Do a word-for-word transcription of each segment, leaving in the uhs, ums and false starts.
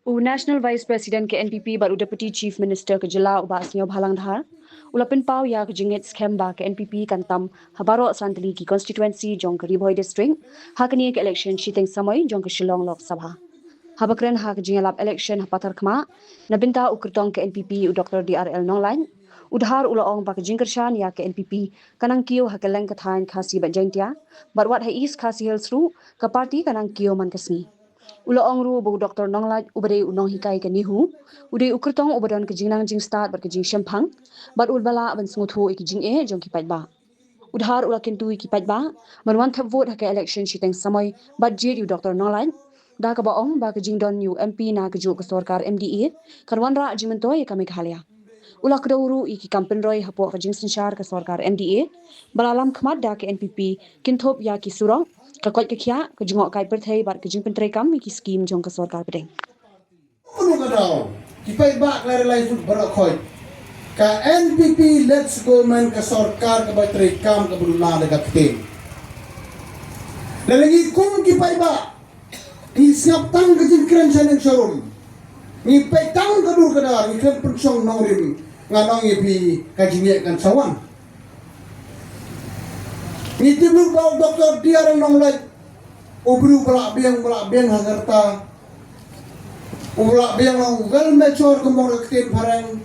U National Vice President ka N P P bad u Deputy Chief Minister ka jylla u Bah Sniawbhalang Dhar u la pynpaw ïa ka jingngeit skhem ba ka N P P kan tam ha baroh san tylli ki constituency jong ka Ri Bhoi District ha kane ka election shiteng samoi jong ka Shillong Lok Sabha. Haba kren ha ka jingïalap election ha Patharkhmah na bynta u kyrtong ka N P P u Doctor D R L Nonglait, u Dhar u la ong ba ka jingkyrshan ïa ka N P P ka nang kiew ha kylleng ka thaiñ Khasi bad Jaintia bad wat ha East Khasi Hills ruh ka party ka nang kiew man ka sngi. U la ong ruh ba u Doctor Nonglait uba dei u nonghikai ka NEHU u dei u kyrtong uba don ka jingnang jingstad bad ka jingshemphang bad uba lah ban sngewthuh ïa ki jingeh jong ki paidbah. U Dhar u la kyntu ïa ki paidbah ban wan thep vote ha ka election shiteng samoi bad jied ïa u Doctor Nonglait, da kaba ong ba ka jingdon ïa u M P na kajuh ka sorkar M D A kan wanrah jingmyntoi ïa ka Meghalaya. U la kdew ruh ïa ki kam pynroi hapoh ka jingsynshar ka sorkar M D A ba la lam khmat da ka N P P, kynthup ïa ki surok, ka koit ka khiah, ka jngohkai pyrthei bad ka jingpyntreikam ïa ki skim jong ka sorkar pdeng. Kumno ka daw, ki paidbah ka la realize baroh khoit, ka N P P led government ka sorkar kaba treikam kaba duna da ka ktien. Lada ngi kum ki paidbah ngi sngap tang ka jingkren sha neng sha rum, ngi peit tang ka dur ka dar, ngi kren pynshong nongrim, nga ong ïa phi ka jingeh kan sa wan. Ngi tip lut ba u Doctor D R L Nonglait u briew ba lah biang, ba lah biang ha ka rta, u ba lah biang, u well mature kumba ka ktien phareng.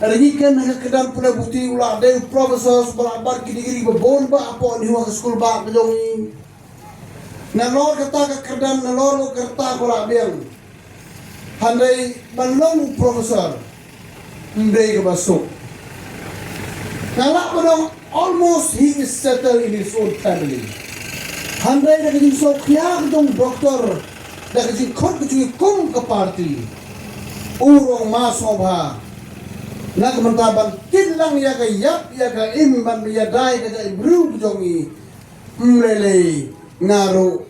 Lada ngi kren ha ka kyrdan pule puthi u lah dei u professor ba lah bat ki degree ba bun ba hapoh NEHU ha ka skul bah ka jong ngi. Nalor kata ka kyrdan, nalor ka rta ka lah biang. Hynrei ban long u professor ym dei kaba suk. Nga lah ban ong almost he is settled in his own family. Hynrei da ka jingsngewkhia ka jong u doctor, da ka jingkhot ka jong ngi kum ka party, u rong ma sngewbha na ka bynta ban kit lang ïa ka ïap ïa ka im ban ïada ïa ka jaitbynriew ka jong ngi. Ym lei lei nga ruh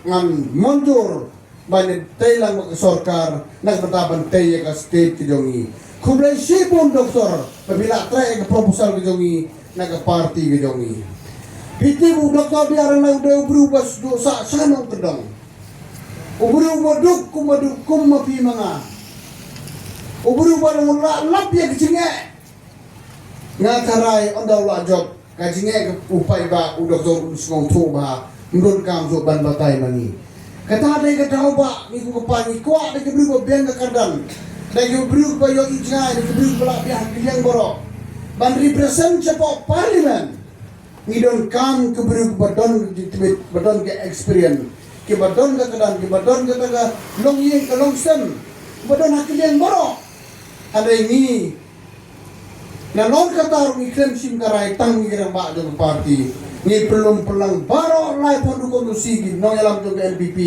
ngan mynjur ban tei lang bad ka sorkar na ka bynta ban tei ïa ka state ka jong ngi. Khublei shibun doctor ba phi lah trei ïa ka proposal ka jong ngi na ka party ka jong ngi. Phi tip u Doctor B R Nonglait u dei u briew ba sdang sah sha nongkyndong. U briew ba duk kum ba duk kum ma phi ma nga. U briew ba long lah lap ïa ka jingeh. Nga tharai ynda u la jop ka jingeh ka u paidbah u doctor un sngewthuh ba ym don kam shuh ban batai ma ngi. Kata dei ka daw ba ngi kum ka paidbah ngi kwah dei ka briew ba biang ka kyrdan, dei ka briew ba ïohi jngai, dei ka briew ba lah biang ha ka liang baroh ban represent shapoh parliament. Ngi donkam ka briew ba don ka jingtbit, ba don ka experience, kiba don ka kyrdan, kiba don ka, ka longïing ka longsem, ba don ha ka liang baroh. Hynrei ngi na long kata ruh ngi khlem shim ka rai tang ngi rangbah jong ka party. Ngi pynlum pynlang baroh lai phew hynriew constituency ki nongïalam jong ka N P P.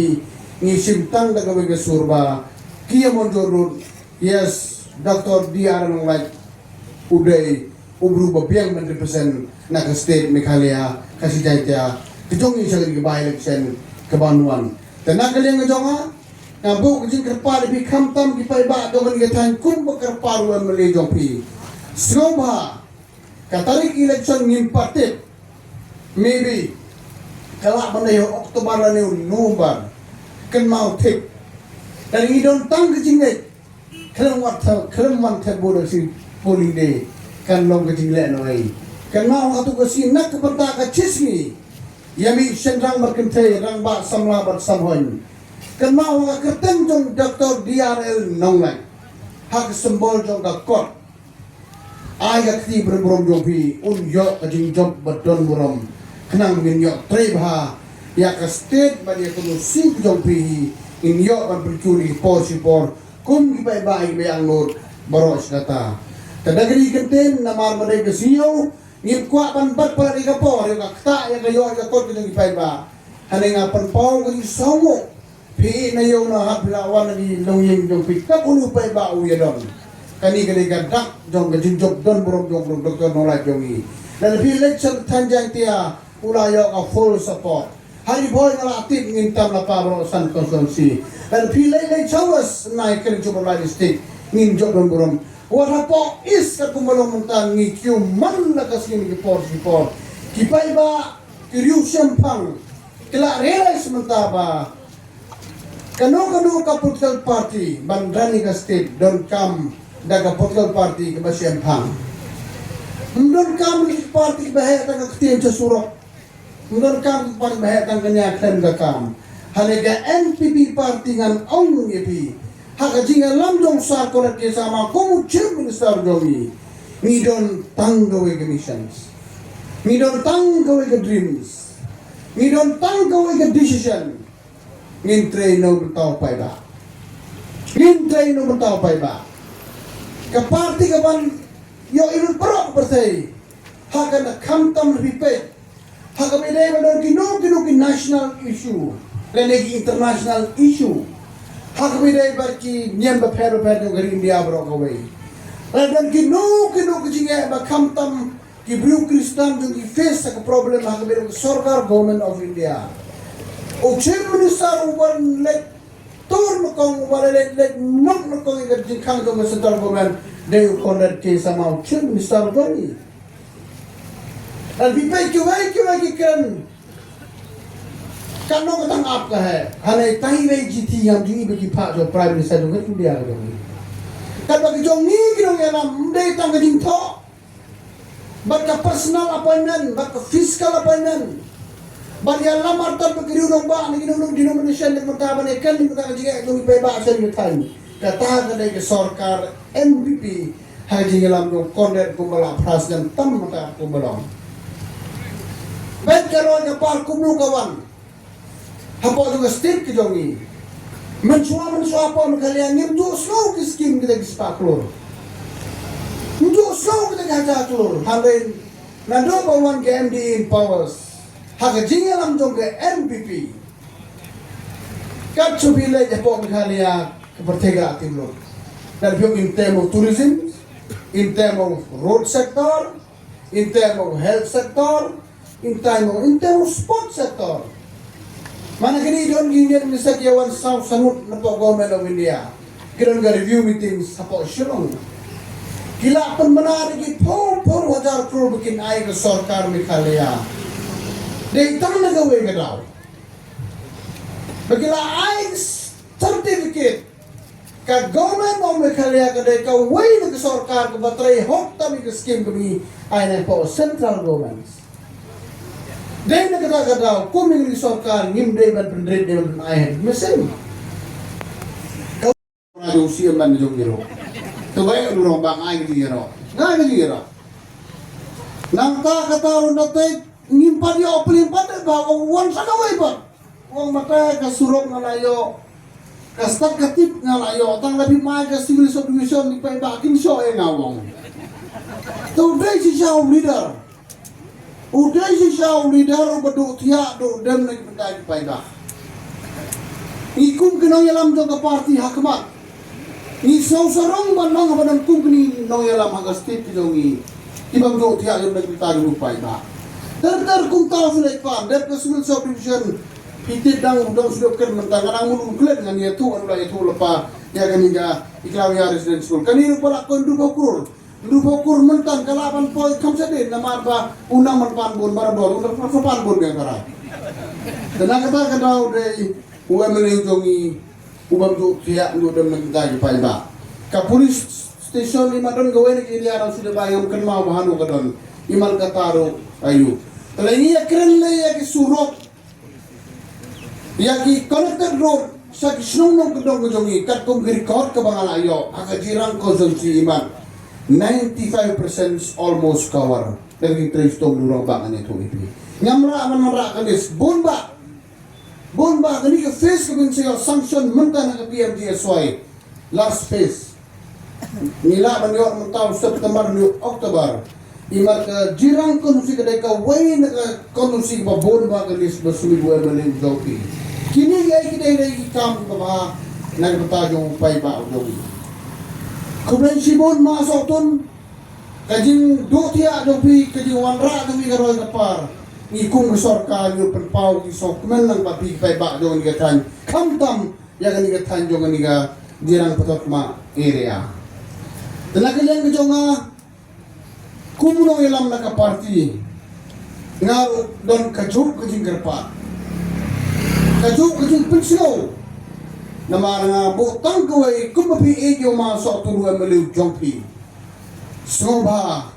Ngi shim tang da kawei ka sur ba ki ïa mynjur lut. Yes, Doctor D R Nonglait u dei u briew ba biang ban represent na ka state Meghalaya, ka Khasi Jaintia ka jong ngi sha kane ka by election kaba wan. Te na ka liang ka jong nga, nga buh ka jingkyrpad ïa phi khamtam ki paidbah jong kane ka thaiñ kum ba kyrpad u M L A jong phi. Sngewbha ka tarik election ngim pat tip. Maybe ka lah ban dei ha October lane November. Kynmaw thik. Lada ngi don tang ka jingngeit, khlem wan thep, khlem wan thep vote ha ka sngi polling day, kan long ka jingleh noh ei. Kynmaw ha katu ka sngi na ka bynta ka shi sngi, ïa mih shynrang bad kynthei, rangbah samla bad samhun. Kynmaw ha ka kyrteng jong Doctor D R L Nonglait, ha ka symbol jong ka kot. Ai ka kti ba don burom jong phi, un ïoh ka jingjop ba don burom. Khnang ngin ïoh trei bha ïa ka state bad ïa ka constituency ka jong phi hi. Ngin ïoh ban pynkiew ïa ki por shi por kum ki paidbah, ki paidbah angnud baroh shi katta. Te da kane ka kyntien, namar ba dei ka sngi ïew, ngim kwah ban bat palat ïa ka por, ïa ka ktah, ïa ka ïoh ïa ka kot ka jong ki paidbah. Hynrei nga pynpaw ka jingsngewnguh. Phi na ïew na hat phi la wan na ki longïing jong phi, kam uno u paidbah u ïadon. Kane ka dei ka dak jong ka jingjop don burom jong u Doctor Nonglait jong ngi. Lada phi leit sha thaiñ Jaintia, u la ïoh ka full support. Ha Ri Bhoi nga la tip ngin tam lypa baroh san constituency. Lada phi leit leit sha West, na i kren sha Nonglait District, ngin jop don burom. Wat hapoh East katkum ba long mynta ngi kiew man la ka sngi ki por ki por. Ki paidbah, ki riew shemphang, ki la realize mynta ba Kano kano ka political party ban run ïa ka state donkam da ka political party kaba shemphang. Ym donkam ïa ka party kaba heh tang ka ktien sha surok. Ym donkam ïa ka party kaba heh tang ka nia khlem ka kam. Hynrei ka N P P party ngan ong ïa phi, ha ka jingïalam jong Sir Conrad K Sangma kum u Chief Minister jong ngi, ngi don tang kawei ka missions, ngi don tang kawei ka dreams, ngi don tang kawei ka decision. Ngin trei noh bynta u paidbah. Ngin trei noh bynta u paidbah. Ka party ka ban ïoh ïa u paralok pyrthei, ha kane khamtam ripej, ha kaba ïadei bad kino kino ki national issue lane ki international issue, ha kaba ïadei bad ki niam bapher bapher jong ka ri India baroh kawei, lane kino kino ki jingeh ba khamtam ki briew Khristan jong ngi face ka problem ha kaba ïadei bad ka sorkar, Government of India. U Chief Minister u ban leit tur nyngkong, u ban leit, leit nyngkong ïa ka jingkhang jong ka central government, dei u Conrad K Sangma, u Chief Minister jong ngi. Lada phi peit kiwei kiwei ki kren, katno ka tang ap ka heh. Hynrei tang iwei i jingthiah jong i ba ki phah jong Prime Minister jong ka India ka jong i. Katba ki jong ngi ki nongïalam, ym dei tang ka jingthoh, bad ka personal appointment, bad ka fiscal appointment, bad ïalam artat bad ki riew rangbah na ki nong denomination, na ka bynta ban ïakren na ka bynta ka jingeh jong ki paidbah sha ri thaiñ. Kata ka dei ka sorkar N P P ha ka jingïalam jong u Conrad kumba la phra snem tam mynta kumba long. Bad ka roi ka par kumno ka wan hapoh jong ka state ka jong ngi. Mynshuwa mynshuwa hapoh Meghalaya ngim ju sngew ki skim kita ki spah klur, ngim ju sngew kita ki hajar klur. Hynrei naduh ba wan ka M D A in powers, ha ka jingïalam jong ka N P P, kat shu phi leit hapoh Meghalaya ka pyrthei ka la tip lut. Lada phi ïoh in term of tourism, in term of road sector, in term of health sector, in term of, in term of sport sector. Mynta kine don ki Union Minister ki wan saw sangut napoh Government of India. Ki don ka review meeting hapoh Shillong. Ki la pynbna da ki phew phew hajar klur ba kin ai ka sorkar Meghalaya. Dei tang na kawei ka daw ba ki la ai certificate. Ka Government of Meghalaya ka dei kawei na ka sorkar kaba trei hok tam ïa ka skim kaba ngi ai na ka central government. Dei na kata ka daw kum ïa ka sorkar ngim dei ban pynrit, dei ban ai ha ka mynsiem. Ka jong u C M ban jong ngi ruh. Te bai u long ba ngai ka jingïaroh, ngai ka jingïaroh. Nangta kata ruh na te ngim pat ïoh pynlong pat ba ong wan sa kawei pat. Ong mata ka surok nga la ïoh, ka stad ka tip nga la ïoh, tang la phi mai ka civil subdivision, ki paidbah kin shoh ïa nga, ong. Te u dei shisha u leader, u dei shisha u leader uba duh thiah duh dem na ki bynta ki paidbah. Ngi kum ki nongïalam jong ka party ha khmat ngi sngewsarong ban long haba don kum kine nongïalam ha ka state ka jong ngi, ki bym duh thiah jong na ka bynta ki paidbah. Ter ter kumta u shu leit pan, dep ka civil subdivision. Phi tip dang u dang shu dep kren mynta, nga dang mut u klet ngan ïathuh, u la ïathuh lypa ïa kane ka Eklavya Residential School. Kane ruh ba la koit hynriewphew klur, hynriewphew klur mynta ka lah ban poi kham shadien namar ba u nang ban pan bun barabor, u nang ban pan bun biang tarai. Te na kata ka daw dei u M L A jong ngi u bym duh thiah, u duh dem na ka bynta ki paidbah. Ka police station imat don kawei na ka area dang shu dep bai, ngam kynmaw ba hano ka don. Imat kata ruh aiu. Te lei ngi ïakren lei ïa ki surok, ïa ki connected road sha ki shnong nongkyndong ka jong ngi, katkum ki record kaba nga la ïoh ha ka Jirang constituency imat, ninety-five percent almost cover. Lada ngi trei shitom, u rangbah, ngan ïathuh ïa phi. Ngam lah ban wanrah ka list, bun bah. Bun bah, kane ka phase kaba ngin sa ïoh sanction mynta na ka P M G S Y, last phase. Ngi lah ban ïoh mynta u September ne u October. Imat ka Jirang constituency ka dei kawei na ka constituency kaba bun bah ka list ba submit u M L A u jong phi. Kine ki dei, dei ki kam kaba bha na ka bynta jong u paidbah u jong ngi. Khublei shibun Ma Sohtun. Ka jingduh thiah jong phi, ka jingwanrah jong phi ka roi ka par, ngi kum ka sorkar ngi pynpaw, ngi sngewkmen lang bad phi ki paidbah jong kane ka thaiñ, khamtam ïa kane ka thaiñ jong kane ka Jirang Patharkhmah area. Te na ka liang ka jong nga kum u nongïalam na ka party, nga ruh don kajuh ka jingkyrpad, kajuh ka jingpynsngew. Namar nga buh tang kawei kumba phi ïeit ïa u ma Sohtun u M L A u jong phi. Sngewbha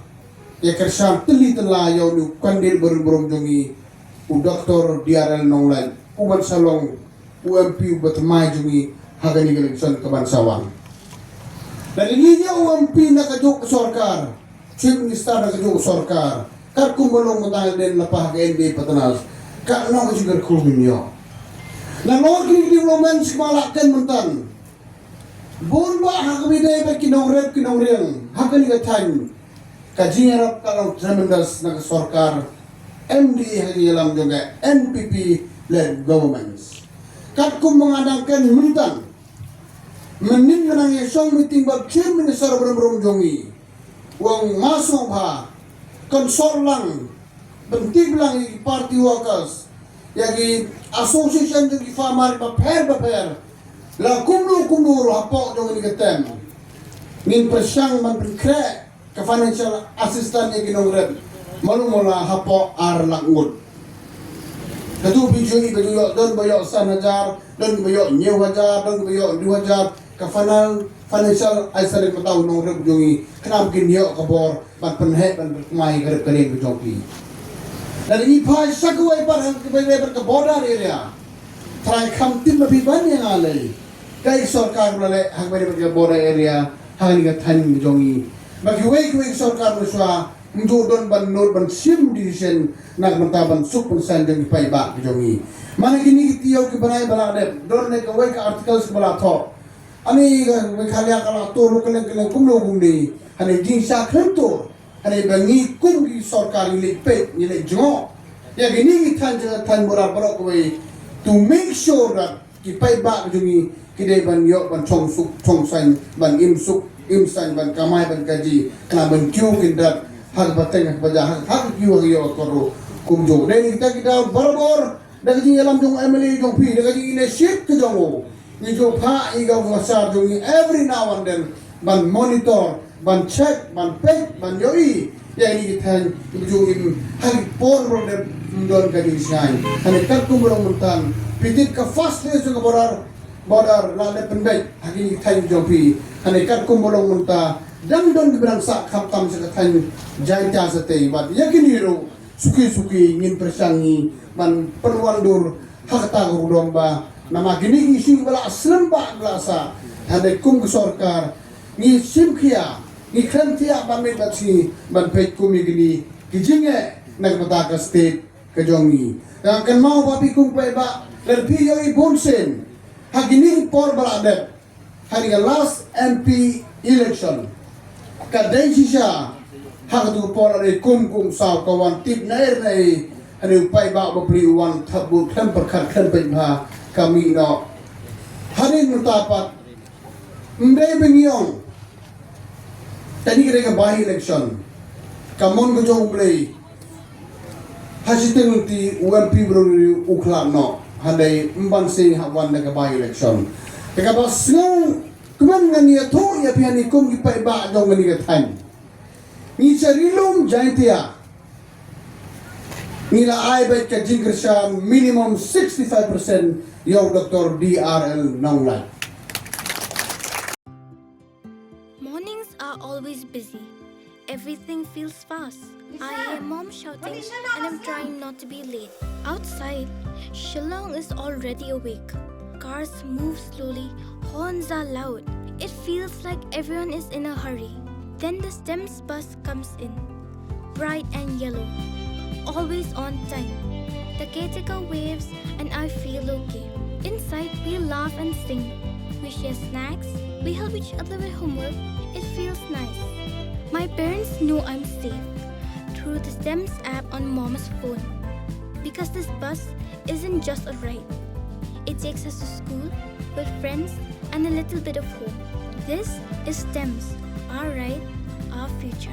ïa kyrshan tylli tylla ïa u candidate barim barim jong ngi, u Doctor D R L Nonglait, u ban sa long u M P uba thymmai jong ngi ha kane ka election ka ban sa wan. Lada ngi ïoh u M P na kajuh ka sorkar, Chief Minister na kajuh ka sorkar, katkum ba long mynta ngi dei lypa ha ka N D A partners, katno ka jingkyrkhu ngin ïoh. Nalor kine ki developments kiba la kren mynta, bun bah ha kaba ïadei bad ki nongrep ki nongriang ha kane ka thaiñ, ka jingïarap ka long tremendous na ka sorkar M D A ha ka jingïalam jong ka N P P led governments. Katkum ba nga dang kren mynta, mynnin nga nang ïashong meeting bad Chief Minister barim barim jong ngi, u ong ma sngewbha consult lang, pyntip lang ïa ki party workers, ïa ki association jong ki farmer bapher bapher, la kumno kumno ruh hapoh jong kane ka term ngin pyrshang ban pynkhreh ka financial assistance ïa ki nongrep malu mala hapoh ar lak ngut. Katu phi ju ïohi ba ju ïoh, don ba ïoh san hajar, don ba ïoh hynñiew hajar, don ba ïoh hynriew hajar ka final financial assistance mynta u nongrep jong ngi, khnang ba kin ïoh ka bor ban pynheh ban pynkmai ka rep ka riang ka jong phi. Lada ngi phai sha kawei pat ha kawei pat ka border area, trai kham tip ma phi ban ïa nga lei, kaei ka sorkar ba la leh ha kawei pat ka border area ha kane ka thaiñ ka jong ngi. Ba kiwei kiwei ki sorkar mynshuwa ym ju don ban nud ban shim decision na ka bynta ban suk ban saiñ jong ki paidbah ka jong ngi. Mane kine ki taïew ki bnai ba la dep, don ne kawei ka articles ba la thoh, ani ka Meghalaya ka la tur ruh kylleng kylleng kumno kumne. Hane jingshah khlem tur, hane ba ngi kum ki sorkar ngi leit peit, ngi leit jngoh ïa kine ki thaiñ, thaiñ border baroh kawei, to make sure that ki paidbah ka jong ngi ki dei ban ïoh ban chong suk chong saiñ, ban im suk im saiñ, ban kamai ban kaji, khnang ban kiew khyndiat ha ka pateng ha ka baja, ha ka kiew ha ka ïoh ka kor ruh kumjuh. Dei na kita ki daw barabor da ka jingïalam jong u M L A jong phi, da ka jingïasyllok ka jong u, ngi ju phah ïa ka officer jong ngi every now and then ban monitor, ban check, ban peit, ban ïohi ïa kine ki thaiñ, ngi ju im ha ki por ruh dep ym don ka jingsngain. Hane katkum ba long mynta, phi tip ka fast phase jong ka border, border la dep pynbeit ha kine ki thaiñ jong phi. Hane katkum ba long mynta, dang don kiba dang sah khamtam sha ka thaiñ Jaintia shatei, bad ïa kine ruh suki suki ngin pyrshang ngi ban pynwandur ha kata ka rudom ba namar kine ki issue ba la slem ba la sah. Hynrei kum ka sorkar ngi shim khia, ngi khlem thiah ban mih ban shi ban peit kum ïa kine ki jingeh na ka bynta ka state ka jong ngi. Nga kynmaw ba phi kum paidbah, lada phi ïohi bun sien ha kine ki por ba la dep, ha kane ka last M P election, ka dei shisha ha katu ka por, hane kum kum saw ka wan tip na er na ei, hane u paidbah u bapli u wan thap vote khlem pyrkhat khlem peit bha, ka mih noh. Hane mynta pat ym dei ba ngi ong kane ka dei ka by election, ka mon ka jong U Blei, ha shiteng lynti u M P baroh u khlad noh, hynrei ym ban seng hap wan da ka by election. Te kaba sngewkmen ngan ïathuh ïa phi hangne kum ki paidbah jong kane ka thaiñ, ngi sha Ri Lum Jaintia ngi la ai beit ka jingkyrshan minimum sixty-five percent ïa u Doctor D R L Nonglait. Mornings are always busy. Everything feels fast. I hear mom shouting and I'm trying not to be late. Outside, Shillong is already awake. Cars move slowly, horns are loud. It feels like everyone is in a hurry. Then the STEMS bus comes in, bright and yellow, always on time. The caretaker waves and I feel okay. Inside, we laugh and sing. We share snacks. We help each other with homework. It feels nice. My parents know I'm safe through the STEMS app on mom's phone. Because this bus isn't just a ride, it takes us to school, with friends, and a little bit of home. This is STEMS, our ride, our future.